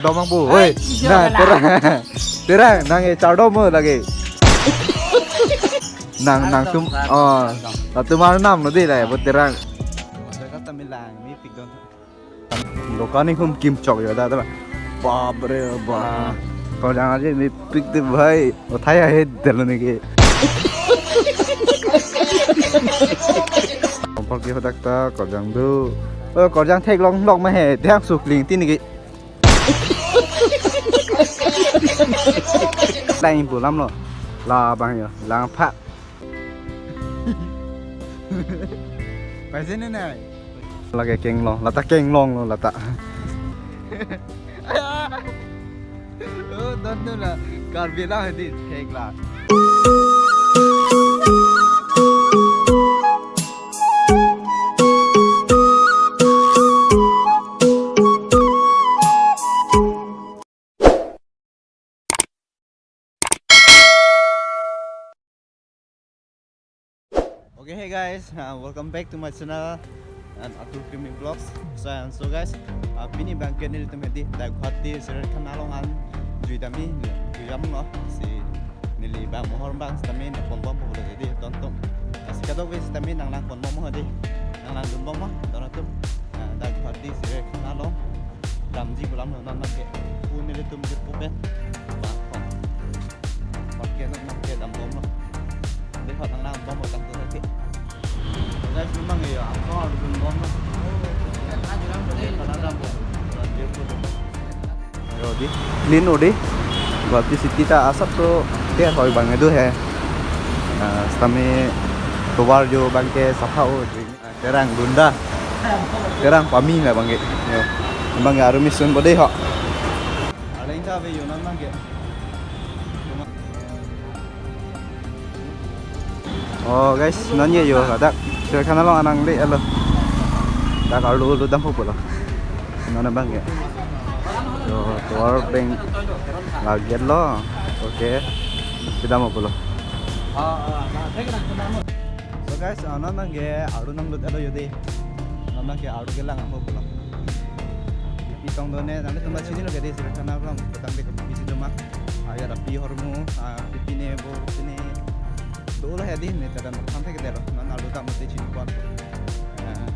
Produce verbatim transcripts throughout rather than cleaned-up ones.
Domang bu, oi, oi, na, terang, terang, nang e chardom mo lagi. Nang, nang tum, oh, latum arnam lo di la, bu terang. Dokan ni hum kim chok yo da, da. Bap re bap. Kau jangan aja mepik deh bhai. Uthai ahe delo neke. Kompor ke hodak ta korjang do. Oh, korjang theklong lok ma he, dang sukling tin neke. Lain pulam lo. Labang yo, langpha. Paise ne nai? Lake kenglong, lata kenglong lo lata. Oh, don tu la. Karbi la hedi, thek la. Okay, hey guys, uh, welcome back to my channel and Atul Creamy Vlogs. So, and so guys, uh, pini abang ke nelitum hedi dak Guwahati Siraikhana along an jui dam-i, jui dam lo si neli bang mohor bang sitame nangpon bom pulo hedi, don atum. Uh, si kadokave sitame nanglang pon bom hedi, nanglang dun bom don atum. Uh, dak Guwahati Siraikhana along damji pulo non abang ke. Pu nelitum ke pu pen. Ba, kong. Ba ke non abang ke dam bom lo. Dei hot nanglang bom lo tang tu hedi. Guys, memang ya, aku harus dun bom lo. Dei hot nanglang bom. Ayo di. Clean odi. Guwahati city ta asap tu dia hoi bang itu he. Nah, sitame tovar jo abang ke sapha o. Terang bunda. Terang pami la abang ke. Yo. Abang ke arumi sun bode ho. Ada yang tahu yo non abang ke. Oh guys, non ye yo ladak. Siraikhana along an nangle lo. Dak arlo lo dam ho pulo. Non abang ke. Yo, tovar abang la gate lo. Okay. Kedam ho pulo. So guys, ah, non abang ke arlo nanglut lo yo dei. Non abang ke arlo kelang ho pulo. Pitong done, nanglitum ta chinilo ke dei, Siraikhana along, petang dei ke bisi doma. Ah, ya, tapi hormu, ah, pipine, bo, sini. Dolo hedi, ne, tada, makan thek dei lo. Non arlo dam te chinipon. Ah,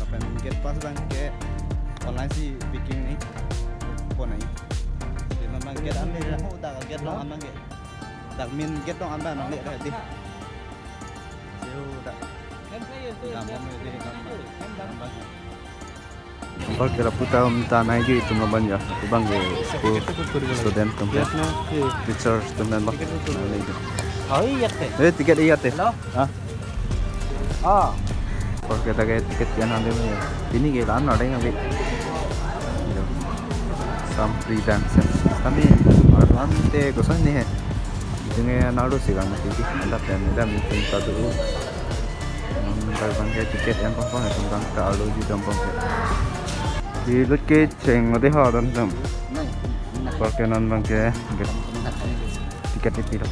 lapen gate pass abang ke online si picking ni. Pon nai. Di non abang gate an le, ho dak gate along an abang ke. Dak main gate along an abang nangle hedi. Yo, dak. Dam bom hedi, dam bom. Dam bom. Bang ke lapu ta um ta nai ke itum laban ya. Abang ke school student atum ke. Teacher atum abang. Nai ke. Oh, iya teh. Eh, ticket iya teh. Hello? Ah. Ah. Bang ke ta ke ticket kian hande ya. Pini ke lan ada yang ambil. Yo. Some free dance. Kami arlo an te koson ni he. Itum ke nalo si gang mati di. Anda pen ida meeting satu. Hmm, abang ke ticket em pon pon, abang ke arlo jui dam pon ke. Di lut ke cheng mati ha don dam. Parke non abang ke ticket di pilo.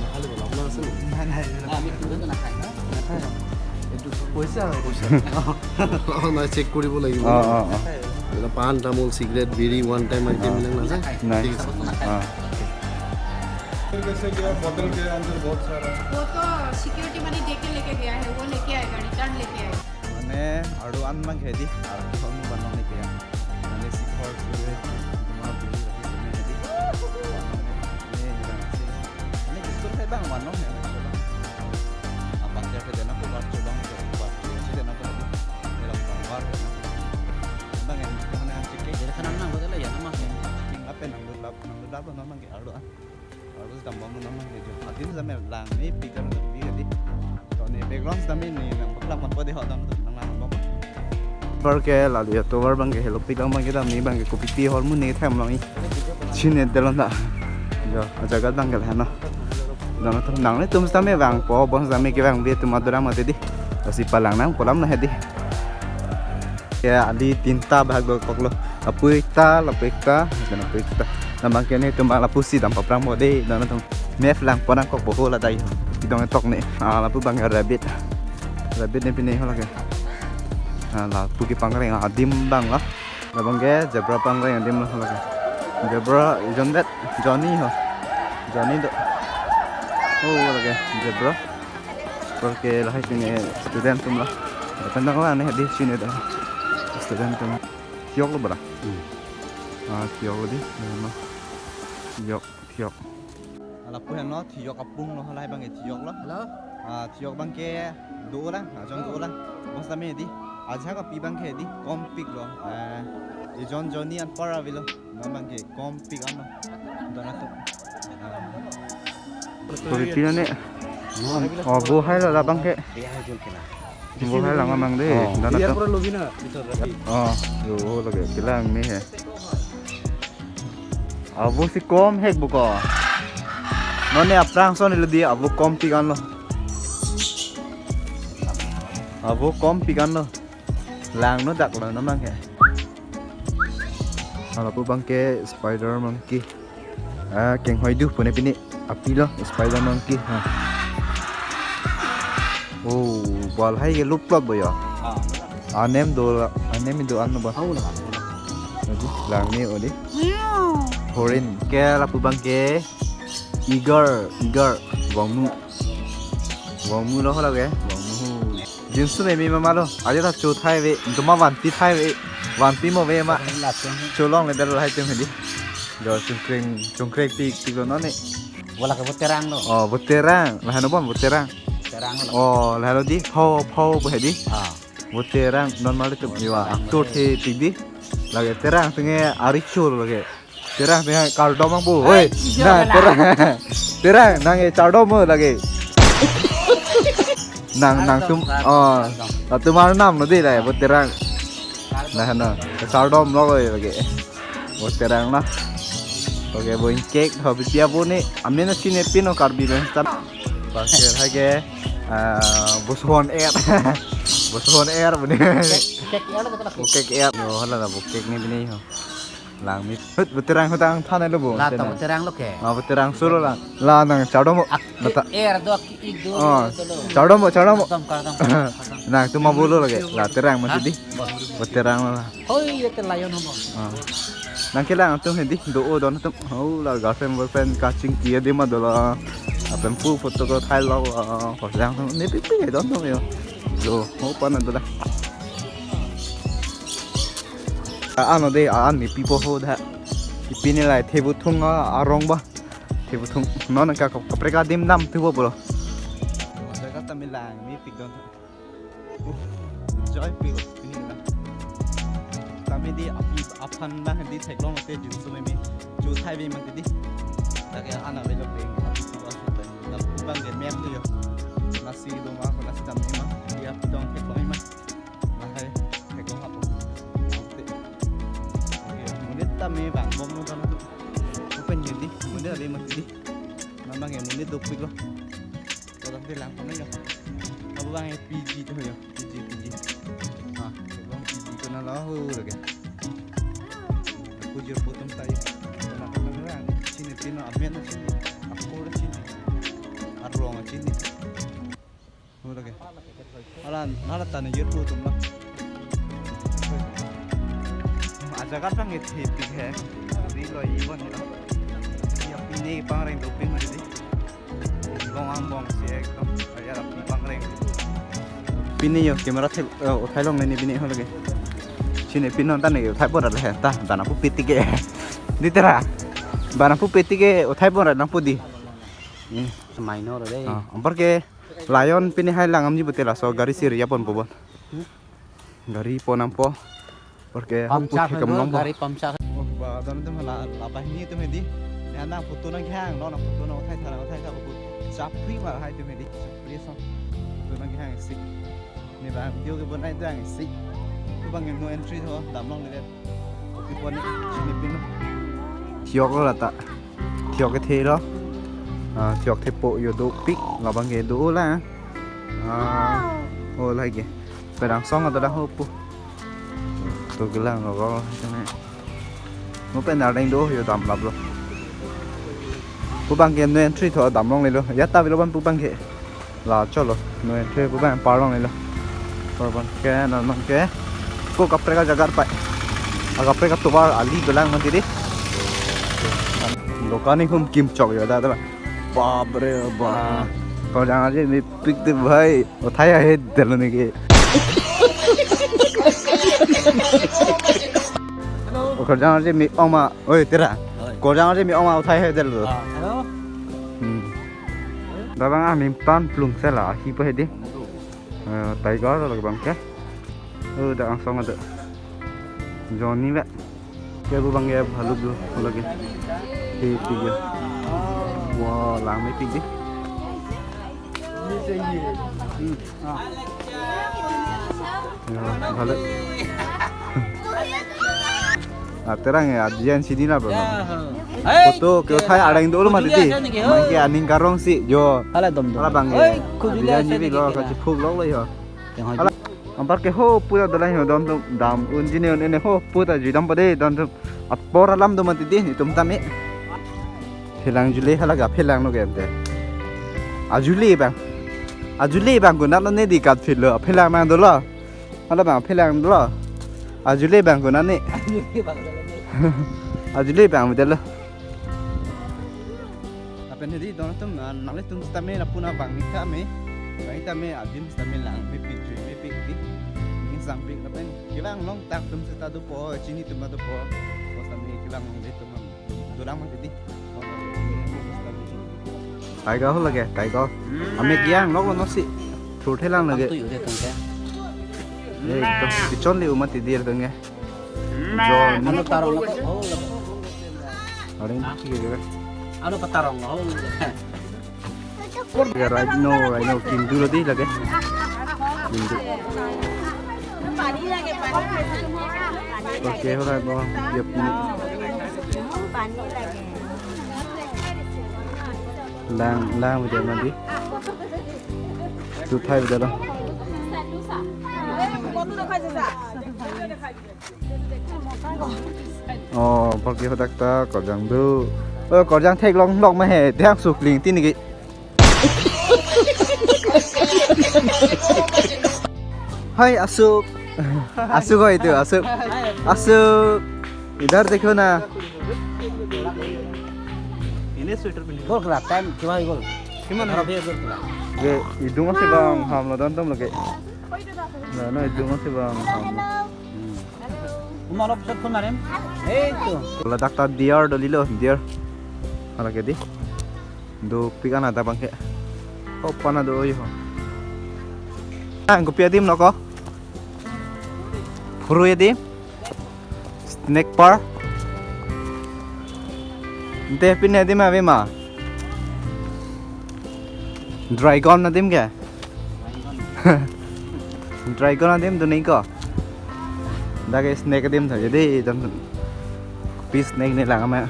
পইচা? পইচা। অ, নাই, চেক কৰিব লাগিব। অ, অ, অ। এইটো পাণ, তামোল, চিগাৰেট, বিড়ি, one time item এইবিলাক নাযায়? নাই। ঠিক আছে। অ। कैसे गया? बोतल के अंदर बहुत सारा। वो तो सिक्योरिटी मनी दे के लेके गया है, वो लेके आएगा, रिटर्न लेके आएगा। Mane, arlo an abang ke hedi, arlo an abang nang ni kaya. Mane, sikhor, sikhor, tomar bili, hedi. Mane, biskut hai abang, one nong ya, one nong. Apa dia ke dena ko bar chobang, ko bar chobang, si dena ko hedi. Dalam bang bar, ya. Abang yang, yang, yang, chicken. Jadi, kanang nang, ko dala ya, nama. Chicken apa nang, lap, nang, lap, nang, nang, arlo an. Arlo dam bom nang nang kejo. Adim jame lang mepik dam dam bi di. To ne background dam ni nang baklang man pode ho dam nang nang bom. Parke lali tovar abang ke helopik lang abang ke dam ni abang ke kopi pi hormu ne tham long i. Chine delo na. Jo, ajaga abang ke la no. Nang tum nanglitum sitame vangpo, bon sitame kevang bi atum adora mati di. Lasi palang nang kolam na hedi. Ya, ali tinta bahag dokok lo. Lapu ekta, lapu ekta, lapen lapu ekta. Nang abang ke netum abang lapusi dam paprang mo dei, nang nang map lang pon nangkok boho la dai. Pidong tok ne. Ah, lapu abang rabbit. Rabbit ne pine ho lake. Ah, lapu ke pangreng adim abang la. Labang ke zebra pangreng adim la lake. Zebra, John det, Johnny ho. Johnny do. Oh, lake zebra. Porque lahai sini student atum lo. Lapen nanglang ne hedi sini do. Student atum. Thiyok lo bra. Hmm. Ah, thiyok lo di. Thiyok, thiyok. Lapu henlo thiyok apung lo, halahai abangke thiyok lo. Hello? Ah, thiyok abangke do lang, ajon do lang. Bos tame di. Ajahak api abangke di kompik lo. Eh, ejon Johnny anpar avelo. Non abangke kompik anlo. Don atum. Ah. Quality ne. Oh, bo hai lo labangke. Bo hai lang amang de. Oh. Don atum. Oh, yo lake kilang me he. Avo si kom hek buko. Non ne aphrang ason ilo di avo kompik anlo. Avo kompik anlo. Langno dak lo non abangke. Halapu abangke spider monkey. Ah, keng hoi du pune pini api lo spider monkey. Ha. Oh, bal hai ke luplot bo ya. Ah. Anem do, anem do an ba. Au la. Odi, lang ni odi. Horin. Ke lapu abangke. Igar, igar. Wangmu. Wangmu lo hala ke. Wangmu. Jinsu meme ma lo. Aja ta cho thai ve. Duma vanpi thai ve. Vanpi mo ve ma. Cho longle dal hai tem hedi. Jo chungkreng, chungkreng tik tik lo non ne. Bo lake bo terang lo. Oh, bo terang. Lahai non bon bo terang. Terang lo. Oh, lahai lo di. Phau, phau bo hedi. Ah. Bo terang non mali tu iwa. Bo terang. Actor the tik di. Lake terang tenge ari chul lake. Terang tenge kardom ang bo. Hai, oi, iya, nah, lah. Terang. Terang nang e chardom mo lake. Nang, nang tum, kardom, oh, kardom. Latum arnam lo di la, bo terang. Kardom. Nah, no. Chardom lo lake. Bo terang na. Oke, bo ingkek, hobi pia bo ni. Amen na sine pino Karbi ben stan. Pasir hai ke, ah, bo son air. Bo son air bo ni. Kek, kek air lo betul. Bo kek air. Yo, hala la bo kek ni bini ho. Lang mi. Hut, bo terang hutang than lo bo. La ta bo terang lo ke. Ah, bo terang solo lang. La nang chardom mo. Ak-, mata. Air do, ak-, ik do, oh, do, do, do. Chardom mo, chardom mo. Kardom, kardom, kardom. Nang tu ma bolo lake. La terang mati di. Bo terang la. Hoi, ye te lion homo. Ah. Nang kelang atum hedi do o don atum. Oh, la girlfriend boyfriend kachingki adi ma do la. Apen pu photo ko thai lo. Ah, ko lang atum ne pipi don atum yo. Lo, ho pa na do la. Ah, ano de, ah, ne pipo ho da. Kipini lai thebu thung, ah, arong ba. Thebu thung. Non ka, ka, kaprek adim dam thebu bolo. Jaga tame lang, mepik don. Uh, joy pik pini la. Tame di api aphan bang di theklong te jinsu meme. Chu thai ve mang di. Lake ana ve lo pe. Api tu api tu. Lapu abangke mem tu yo. Nasi do ma, nasi tame ma. Di api dong theklong ma. Lahai theklong apo. Ante. Oke, monit tame bang bom lo tame tu. Open jadi, monit ave mati di. Namang ya monit dopik lo. Orang te lang kono yo. Abo abang ya P G tu yo, P G, P G. Ah, abang P G kono la ho lake. Kujir potom tai. Kono kono lang. Sini pino amen sini. Akor sini. Arong sini. Ho lake. Hala, hala tane jirpo atum la. Ajaga tang ithipik he. Ri lo ibon lo. Ya pine pangreng dopik ma di. Long angbong si ekdom. Ya pi pangreng. Pine yo camera thek, eh, uthai longle ne pine ho lake. Sini pin non tane uthai por le he. Ta, tana pu pitik ke. Di tera. Bana pu pitik ke uthai por nang pu di. Ini semai no lo deh. Ah, ampar ke Lion pini hai lang amji betul laso gari si riya pon po bon. Hmm? Gari pon ampo. Porque puncture putih ke hai do, menong po. Gari puncture. Oh, ba, don atum la, la banghini atum hedi. Ya nang photo nang hang, nang photo nang uthai thara uthai thara photo. Chapri mar hai atum hedi. Chapri so. Photo nang hang si. Ne bang video ke bonai dang si. Tu bang no entry tho, dam longle. Oke, pon ni, sini pin. Thiyok lo lata. Thiyok kethe lo. Ah, thiyok thepo yo dopik, labang ke do la. Ah, oh lake. Perang song atau dah hopu. Tu kelang lo ko, sini. Mo pen ardeng do yo dam lap lo. Pu bang ke no entry tho dam longle lo. Ya ta bilo ban pu bang ke. La cholo, no entry pu bang par longle lo. Par bang ke, non bang ke. Ko kaprek ajaga pai. A kaprek atovar ali belang mati di. Dokan ni hum kim chok yo da da. Bap re bap. Korjang arje mepik de bhai. Uthai ahe delo neke. Korjang arje me-ong ma. Oi tera. Oi. Korjang arje me-ong ma uthai ahe delo. Ah, hello. Hmm. Labang anim tan plung sela hi po hedi. Eh, tiger lo labang ke. Oh, dak angsong ada. Johnny le. Ke bu bang ya bhaluk do lagi. Di tiga. Wah, lang mepik di. Hmm. Ah. Ya, bhaluk. Ah, terang ya, adian sini lah, bro. Ya, ha. Foto ke uthai areng dolo mati di. Main ke aning karong si, jo. Hala dom dom. Hala bang ya. Hei, kujulia. Adian sini lo, kachipuk lo lo yo. Yang hoi. Hala, ampar ke ho pura dolang ho don tum dam un jine un ene ho puta jui dam pade don tum apor alam do mati di itum tame. Phelang jule hala ga phelang no gente. Ajule bang. Ajule bang gunat ne di kat philo phelang mang dolo. Hala bang phelang dolo. Ajule bang gunat ne. Ajule bang dolo. Lapen hedi don atum, ah, nanglitum sitame lapu-an abang ni kame. Bang tame adim sitame lang mepik jui mepik di. Ning sangpik lapen kevang long tak atum sita dopo, chini atum dopo. Bos tame kevang long de atum dolang mang di. Tiger ho lake, tiger. Ame kiang nok no si. Thur thelang lake. Atu yu de tong ke. Eh, to kichon le uma ti dir tong ke. Johnny. Ano tarong lo, oh, lo. Areng ki ke. Ano patarong lo, oh. Ya, rhino, rhino, kindu lo di lake. Kindu. Oke, ho rhino, yep ni. Lang, lang, video mandi. Tu thai video lo. Oh, pagi hadak ta korjang do. Oh, korjang theklong lok ma he, thang sukling tini ki. Hai, Asuk. Asuk ho itu, Asuk. Asuk. Idhar dekho na. Ini sweater pini. Gol kela time kiwa gol. Kimana? Harap ya gol kela. Ye, idung si bang ham lo don tom lagi. Na, na, idung si bang ham lo. Uma lop sot kun marim. Eh, tu. Ladak ta deer do lilo, deer. Hala ke di. Dopik an ada bang ke. Oh, pana do oi ho. Ang kopi adim lo ko. Phurui adim. Snake par. Ante pin adim ave ma. Dragon adim ke. Dragon adim do nei ko. Dak ke snake adim tha jadi dan pi snake ne lang ma.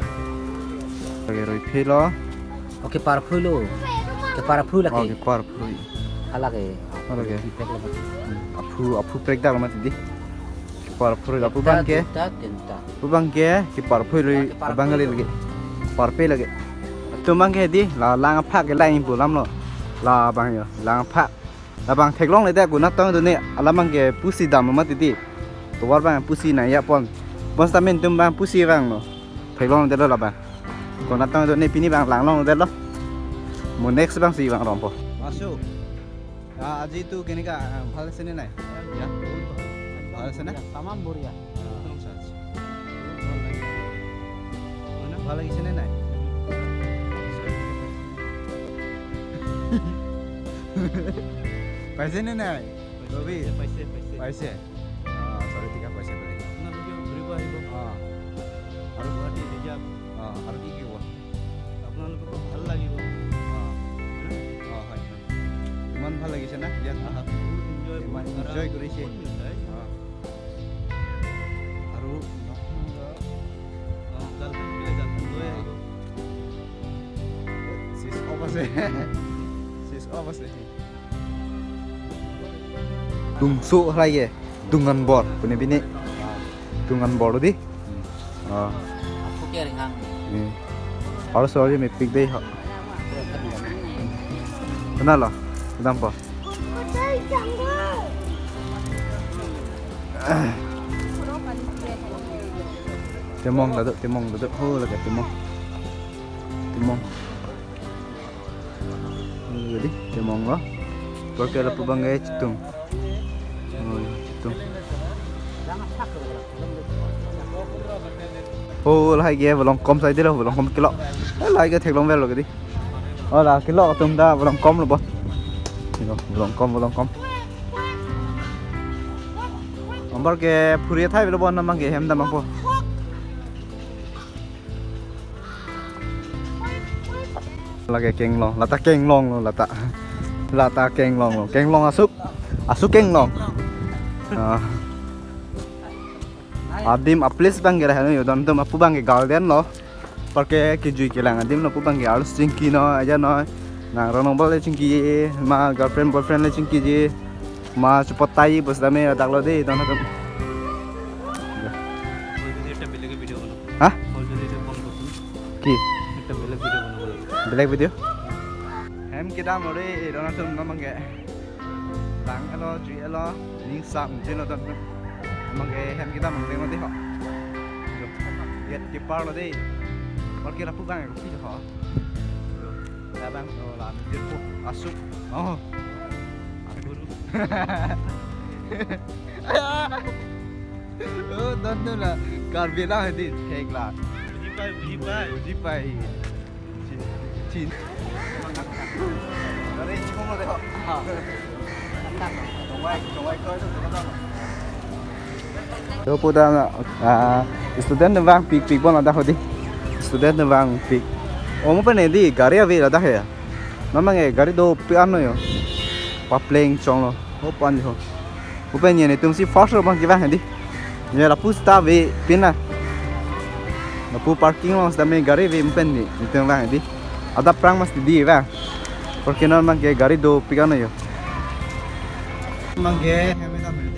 Lake roi philo. Oke, parphulo. Ke parphu lake. Oke, parphu. Hala ke. Hala ke. Ipek lo. Aphu, aphu prek dak lo mati di. Ke parphu lapu bang ke. Tinta, tinta. Pu bang ke, ke parphu lo. Ke parphu abang kali lo. Lagi. Parpe lagi. Tu bang ke di, la lang aphak ke lang pu lam lo. La bang yo, lang aphak. Labang theklongledet kunat tong done alam bang ke pusi dam lo mati di. Tovar bang pusi nangji pon. Bos tamin tum bang pusi bang lo. Theklongledet lo labang. Kunat tong done pini bang langlongledet lo. Mo next bang si bang rompo. Masuk. Ah, আজি তো কেনেকা, আহ, ভাল আছে নে নাই? ইয়াত বহুত ভাল। ভাল আছে নে? তামাম বঢ়িয়া। আহ, আচ্ছা, আচ্ছা। বহুত ভাল লাগিল। হয় না? ভাল লাগিছে নে নাই? পাইছে নে নাই? পাইছে, ৰবি? পাইছে, পাইছে। পাইছে? আহ, চাৰি টিকা পাইছে বোলে। আপোনালোকেও ঘূৰিব আহিব। আহ। আৰু গুৱাহাটী ৰিজাৰ্ভ। আহ, আৰু কি কি হ'ব? আপোনালোককো ভাল লাগিব। আহ। হয় না? আহ, হয়, হয়। ইমান ভাল লাগিছে না ইয়াত? আহা, বহুত এনজয়, ইমান বহুত এনজয় আৰাম, কৰিছে। বহুত মিঠাই। অ। আৰু অ, গাৰ্লফ্ৰেণ্ড থাকিলে গাৰ্লফ্ৰেণ্ড লৈ অ। আহিব। চুইচ অফ আছে। চুইচ অফ আছে। Dungso halai ke, dungan bor, pune bini. Dungan bor di. Oh. Aku ke ringhang. Hmm. Harus harus mepik dei ho. Kenal lo? Kedam po. Temong dado, temong dado. Ho lake temong. Ke lapu abang ke Chitung. Oh, Chitung. Oh, lahai ke Volongkom side lo, Volongkom kilo. Eh, lahai ke theklong vel lo ke di. Oh, la kilo atum ta Volongkom lo bo. Kilo, Volongkom, Volongkom. Ambar ke phuri athai lo bo, non abang ke hem dam abangpo. Lake kenglong, lata kenglong lo, lata. Lata kenglong lo, kenglong asuk, asuk kenglong. Ah. Adim a-place abang ke lahai lo yo, don atum, lapu abang ke garden lo. Parke kejui kelang adim lo, lapu abang ke arloso chingki noi, aja noi. Nang ronong bal le chingkiji, ma girlfriend boyfriend le chingkiji, ma chepot tai bos dame dak lo de, don atum. Already একটা বেলেগ ভিডিও বানাবো। হা? Already একটা ফোন করছি। কি? একটা বেলেগ ভিডিও বানাবো। বেলেগ video? Hem kedam lo de, don atum, non abang ke. Lang elo, jui elo, ning sam jin lo don. Abang ke hem kedam abang lo de ho. Jo. Gate keeper lo de. Parke lapu abang ke kopi ho. Jo. Labang, oh, la, dia po, asuk. Oh. Asuk dulu. Oh, don atum la. Karbi Anglong di, thek la. Buji pai, buji pai. Buji pai. Chin, chin. Dari Cibung lo de ho. Chongvai, Chongvai ko itu, itu. Yo, pu ta, ah, student vangpik pik bon ladak ho di. Student vangpik. Oh, mo pen di gari ave ladak he. Non abang ke gari dopik an lo yo. Papleng chong lo. Ho pan ho. Mo pen netum si first lo abang kevang di. Ne lapu seta avepin na. Lapu parking along seta me gari ave, mo pen di netum vang di. Adap aphrang mesti di vang. Parke non abang ke gari dopik an lo yo. Abang ke hem kedam lo.